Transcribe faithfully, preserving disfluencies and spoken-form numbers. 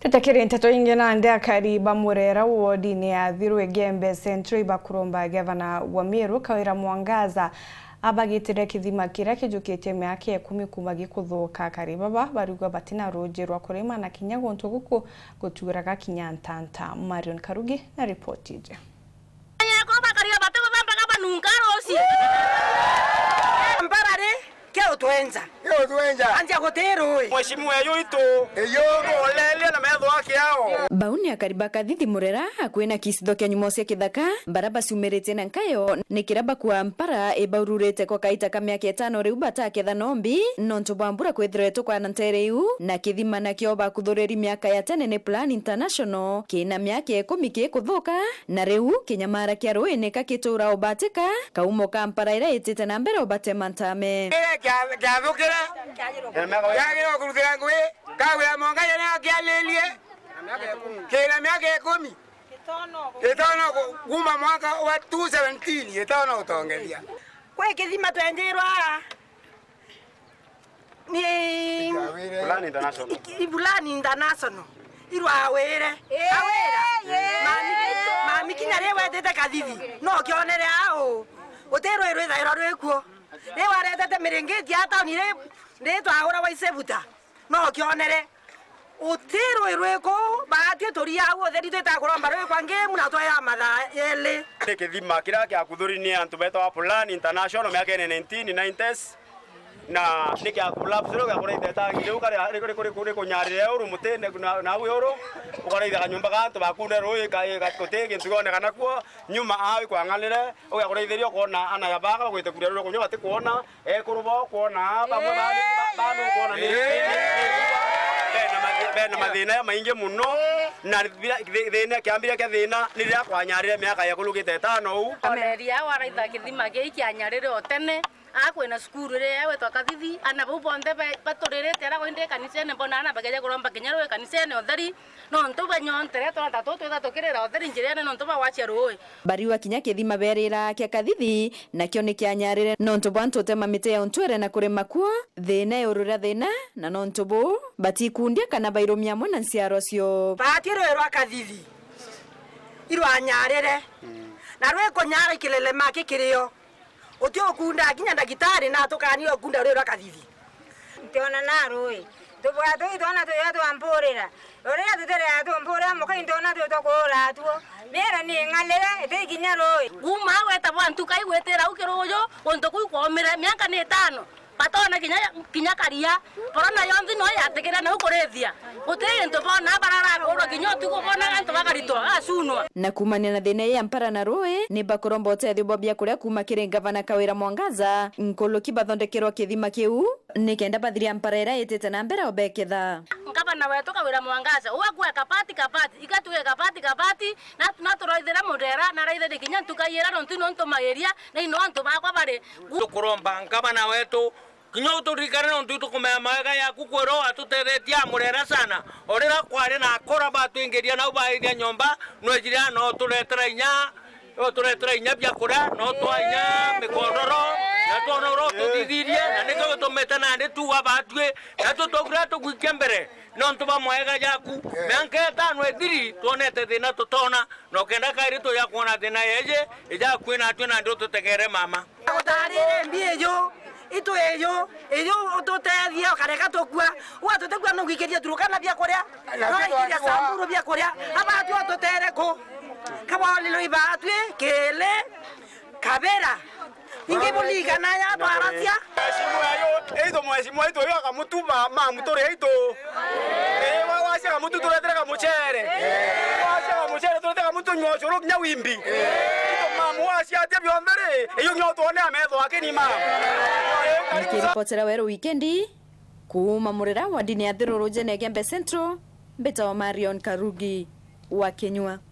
Itakiri nteto ingi nandi, akari ba Murera wodini ya Thiru Igembe Central ibakuromba gavana wa Meru Kawira Mwangaza abagitire kithima kiria kijukitie miaka ikumi kuuma gikuthuka. Akari baba barigwa batina ruuji rwa kurima na kinya guntu guku guturaga kinya ntanta. Marion Karugi na ripoti iji. Yako bakaria bate guthamba kama nunka ruci. Mbarari, ke utwenja. Ke utwenja. Anjia guti rui. Mheshimiwa yu itu. Iyo. Olelia na metho yake yao. Bau ni akari ba Kathithi Murera, akui na kicitho kia nyumo cia kithaka, bara baciumiritie na nkayo, ni kiria bakua mpara ibaururite kwa kaita ka miaka itano riu bataketha nombi, nontu bwa mbura kwithirwa itukwana ntere iu, na kithima nakio bakuthuriri miaka ya tene ni Plan International, kina miaka ikumi kikuthuka, Na riu kinyamara kia ruuji nika gituura ubatika, kaumo ka mpara iria itite na mbere ubatema ntame. Kiria kia-, kiathukire, kiagirwa kurutira ngui, kagwira monga jana kialirie, kina miaka ikumi. Gitono ku-, kuma mwaka wa two seventeen, gitono utongethia. Kwi kithima twenjirwa aa. Ni Plan International. Iki-, Plan International. Irwawire. Ee, Kawira. Ee, mami, ee. Mami kinya ri wetite Kathithi. No kionere au. Uti rui rwithairwa rwi kuo. Ri waretete miringiti ya tauni ri, ri twagura wa icebuta. No kionere. Uti rui rwiku, baatwi turi au utheri twitakuromba rwi kwa ngimu na twaya mathaa eli. Ni kithima kiria kiakuthuri ni antu betagwa Plan International miaka ene nineteen nineties. Na ni kia collapse riu, gia kuraitha itangi riu, kari, ri, ri, ri, ri, rikunyarire uru mutine na, na au uru, ukaraitha kanyumba ga antu bakunde rui, ka, ka, guti gintu gionekana kuo, nyuma au ikwang'anire, ugia kuraithiria ukona ana ya baka bagwite kuria ruri kunyua batikuona, ekuru bo kuona, bamwe banu, ba, banu kuona ni, ni, ni, ni, bena mathi-, bena mathina ya maingi muno, na thira, thi-, thina, kiambiria kia thina ni riria kwanyarire miaka ya kulukite itano uu. Ameria waraitha kithima gii kianyarire o tene. Aa kwina cukuru iria yagwitwa Kathithi, ana bau bonthe ba-, baturirite ara indi kanisene, mbona ana bageja kuromba kinya rui kanisene utheri, nontu banyonthere twana ta tutu twitha tukirira utheri njirene nontu bagwacia rui. Bariwa kinya kithima berira kia Kathithi, nakio ni kianyarire nontu bwa antu utema miti ya untwere na kurima kuo, thina iuru ria thina, na nontu buu, batikundia kana bairumia amwe na nsiarwa cio. Baati rui rwa Kathithi, irwanyarire, na rwikunyara ikilelema kikirio. Uti ukunda kinya ndagitari na tukani ukunda rui rwa Kathithi. Ntiona na rui. Tubwa tui twana tuya twampurira. Uria tuterea tumpurira muka intona tu tukuura tuo. Miera ni ng'alire, iti kinya rui. Kuma gweta bwa ntuka igwitira u kiruju, guntu kuu kwomire, miaka ni itano. Batona kinya, kinya karia. Korona yonthe no yatikire nau kurithia. Guti gintu bona, bararakurwa kinya utuku, bona antu bakaritwa, bagacunwa. Na kuumania na thina ii ya mpara na rui, ni bakuromba utethio bwa biakuria kuuma kiri Ngavana Kawira Mwangaza, nkuluki bathondekerwa kithima kiu, nikenda bathiria mpara iria itite na mbere ubeketha. Ngavana wetu Kawira Mwangaza, ugakua kabati, kabati, igatuge kabati, kabati, na, na turaithire Murera, na raithire kinya ntuka ira nontu nontumagiria, na ino antu bakwa bari. Tukuromba Ngavana wetu Kinya uturirikane nontu itukumenya mawega yaku kwirwa watutethetie a Murera sana. O riria kwari na akora batwingiria nau baithia nyomba, nwejire na uturetera inya, uturetera inya biakuria, na utwa inya mikondoro, na twona uria ututhithirie, na nikio gitumite nandi tuga batwi, na tutwaugira tugwikia mbere nontu bwa mawega jaku. Mianka itano ithiri, twonete thina tutona, na ukenda kairi tuja kwona thina yeji, ija akui natwi nandi ututegere mama. Gutarire mbi iju, itu iju, iju ututethie ukareka tukua. Ua tutikua nugikiria Turukana biakuria. Nugikiria Samburu biakuria. Abatu ututere ku. Kabolilo ibatwi, kili, kabira. Ingi buligana ya twaracia. Mheshimiwa yu, itu mheshimiwa itu yu akamutuba mamu turi itu. Ee, wa-, wacia kamutu turetere kamucere. Wacia kamucere turetere kamutu nywa ucuru kinya wimbi. Itu mamu wacia atia bionthe ri, iyo nyo twone ametho akini mamu. Nikiripotera Weru Wikendi, kuuma Murera wa ndini ya Thiruru Jene Gembe Central, mbitawa Marion Karugi wa Kinyua.